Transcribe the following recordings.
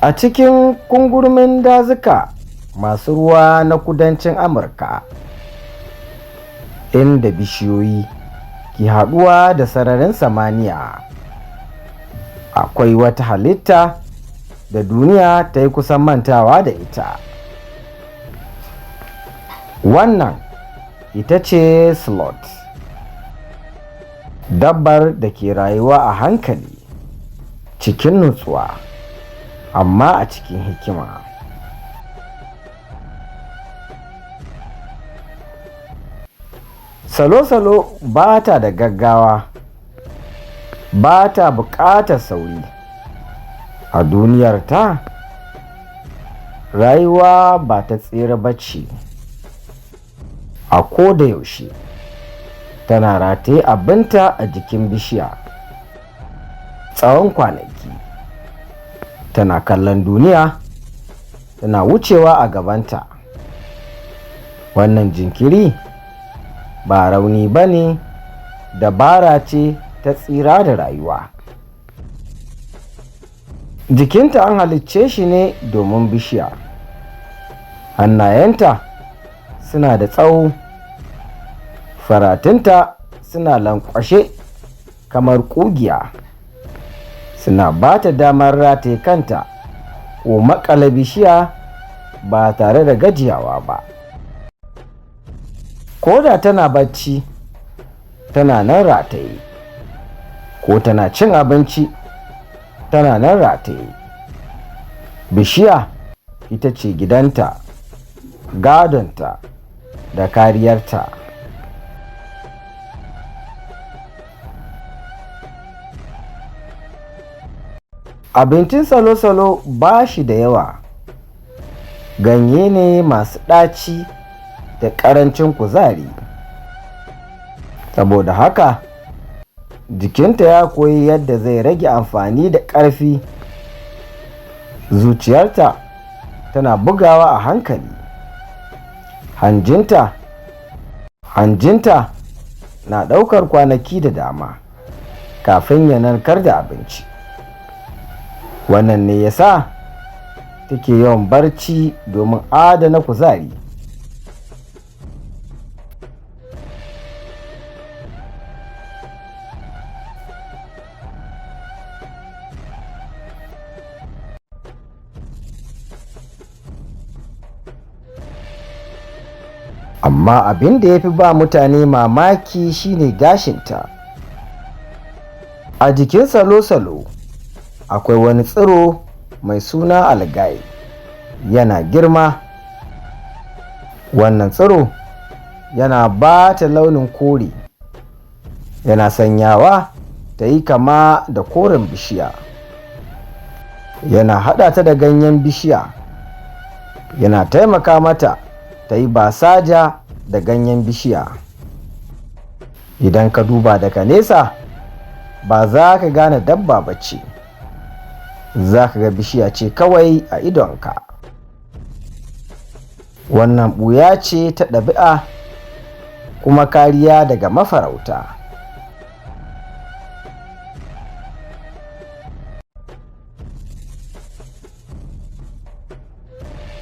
A cikin kungurmin dazuka masu ruwa na kudancin Amurka, inda bishiyoyi ke haɗuwa da sararin samaniya, akwai wata halitta da duniya ta yi kusan mantawa da ita. Wannan ita ce sloth, dabbar da ke rayuwa a hankali, cikin nutsuwa, amma a cikin hikima. Salo-salo ba ta da gaggawa, ba ta buƙatar sauri. A duniyarta, rayuwa ba ta tsere ba ce. A kodayaushe tana rataye abinta a jikin bishiya tsawon kwanaki, tana kallon duniya tana wucewa a gabanta. Wannan jinkiri ba rauni ba ne, dabara ce ta tsira da rayuwa. Jikinta an halicce shi ne domin bishiya. Hannayenta suna da tsawo, faratunta suna lanƙwashe kamar ƙugiya, suna ba ta damar rataye kanta ko maƙale bishiya ba tare da gajiyawa ba. Ko da tana bacci, tana nan rataye, ko tana cin abinci, tana nan rataye. Bishiya ita ce gidanta, gadonta da kariyarta. Abincin salo-salo ba shi da yawa, ganye ne masu ɗaci da ƙarancin kuzari. Saboda haka, jikinta ya koyi yadda zai rage amfani da ƙarfi. Zuciyarta tana bugawa a hankali. Hanjinta na ɗaukar kwanaki da dama kafin ya narkar da abinci. Wannan ne ya sa take yawan barci domin adana kuzari. Amma abin da ya fi ba mutane mamaki shine gashinta. A jikin salo-salo akwai wani tsiro mai suna algae yana girma. Wannan tsiro yana ba ta launin kore, yana sanyawa ta yi kama da koren bishiya. Yana haɗa ta da ganyen bishiya, yana taimaka mata ta yi basaja da ganyen bishiya. Idan ka duba daga nesa, ba za ka gane dabba ba ce, za ka ga bishiya ce kawai a idonka. Wannan ɓuya ce ta ɗabi'a kuma kariya daga mafarauta.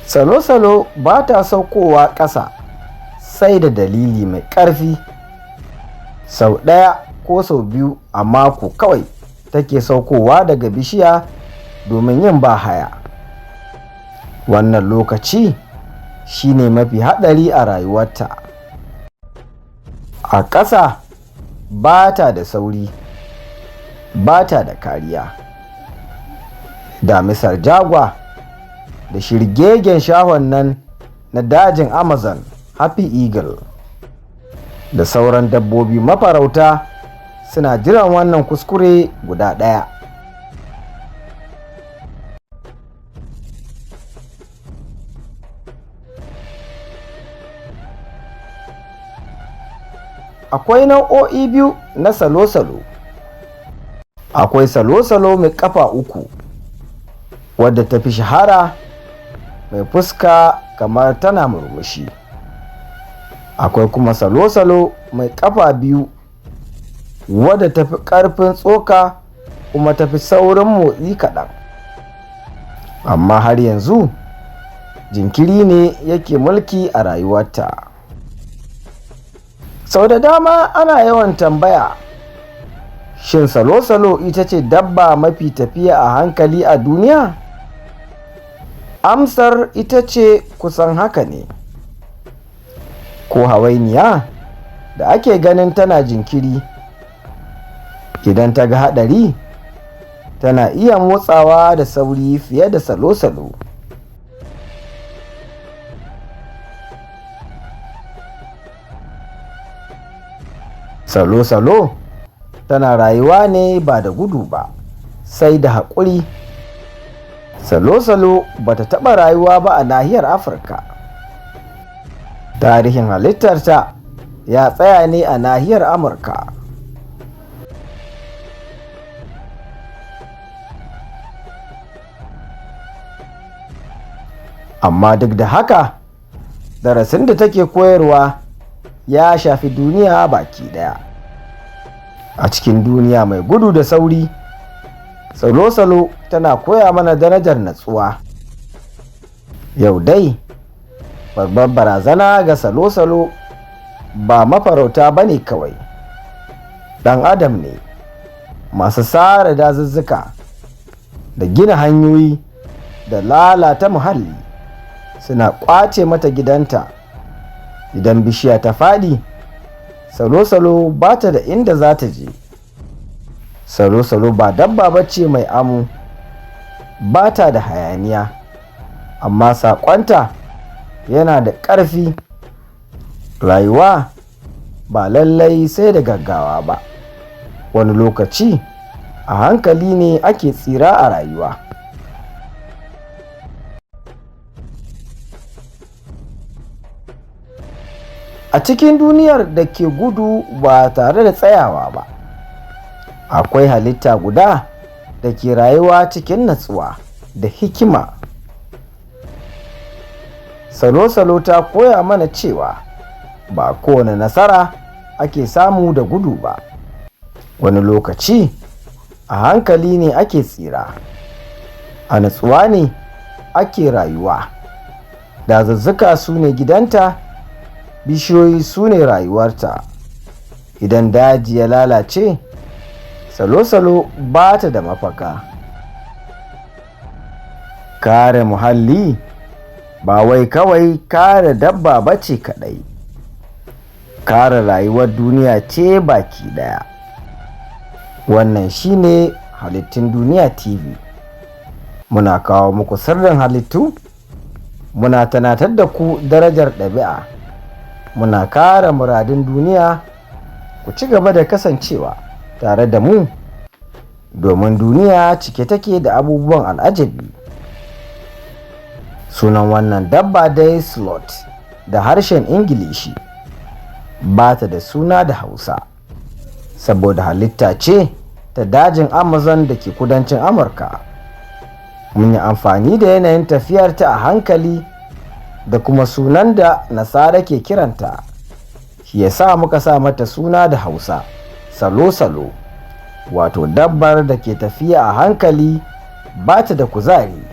Salo-salo ba ta saukowa ƙasa sai da dalili mai ƙarfi. Sau ɗaya ko sau biyu a mako kawai take saukowa daga bishiya domin yin bahaya. Wannan lokaci shi ne mafi haɗari a rayuwarta. A ƙasa ba ta da sauri, ba ta da kariya. Damisar jagwa da shirgegen shahon nan na dajin Amazon Happy Eagle da sauran dabbobi mafarauta suna jiran wannan kuskure guda ɗaya. Akwai nau'o'i biyu na salo-salo. Akwai salo-salo mai ƙafa uku, wadda ta fi shahara, mai fuska kamar tana murmushi. Akwai kuma salo-salo mai ƙafa biyu, wadda ta fi ƙarfin tsoka kuma ta fi saurin motsi kaɗan. Amma har yanzu jinkiri ne yake mulki a rayuwarta. Sau da dama ana yawan tambaya, shin salo-salo ita ce dabba mafi tafiya a hankali a duniya? Amsar ita ce kusan haka ne. Ko hawainiya da ake ganin tana jinkiri, idan ta ga haɗari, tana iya motsawa da sauri fiye da salo-salo. Salo-salo tana rayuwa ne ba da gudu ba, sai da haƙuri. Salo-salo ba ta taɓa rayuwa ba a nahiyar Afirka. Tarihin halittarta ya tsaya ne a nahiyar Amurka. Amma duk da haka, darasin da take koyarwa ya shafi duniya baki ɗaya. A cikin duniya mai gudu da sauri, salo-salo tana koya mana darajar natsuwa. Yau dai, babbar barazana ga salo-salo ba mafarauta ba ne kawai, ɗan adam ne, masu sare dazuzzuka da gina hanyoyi da lalata muhalli suna ƙwace mata gidanta. Idan bishiya ta faɗi, salo-salo ba ta da inda za ta je. Salo-salo ba dabba ba ce mai amo, ba ta da hayaniya, amma saƙonta yana da ƙarfi. Rayuwa ba lallai sai da gaggawa ba, wani lokaci a hankali ne ake tsira a rayuwa. A cikin duniyar da ke gudu ba tare da tsayawa ba, akwai halitta guda da ke rayuwa cikin natsuwa da hikima. Salo-salo ta koya mana cewa ba kowane nasara ake samu da gudu ba, wani lokaci a hankali ne ake tsira, a natsuwa ne ake rayuwa. Dazuzzuka su ne gidanta, bishiyoyi su ne rayuwarta. Idan daji ya lalace, salo-salo ba ta da mafaka. Kare muhalli ba wai kawai kare dabba ba ce kaɗai, kare rayuwar duniya ce baki ɗaya. Wannan shi ne Halittun Duniya TV. Muna kawo muku sirrin halittu, muna tunatar da ku darajar ɗabi'a, muna kare muradun duniya. Ku ci gaba da kasancewa tare da mu domin duniya cike take da abubuwan al'ajabi. Sunan wannan dabba dai sloth da harshen Ingilishi, ba ta da suna da Hausa, saboda halitta ce ta dajin Amazon da ke kudancin Amurka. Mun yi amfani da yanayin tafiyarta a hankali da kuma sunan da Nasara ke kiranta, shi ya sa muka sa mata suna da Hausa, salo-salo, wato dabbar da ke tafiya a hankali ba ta da kuzari.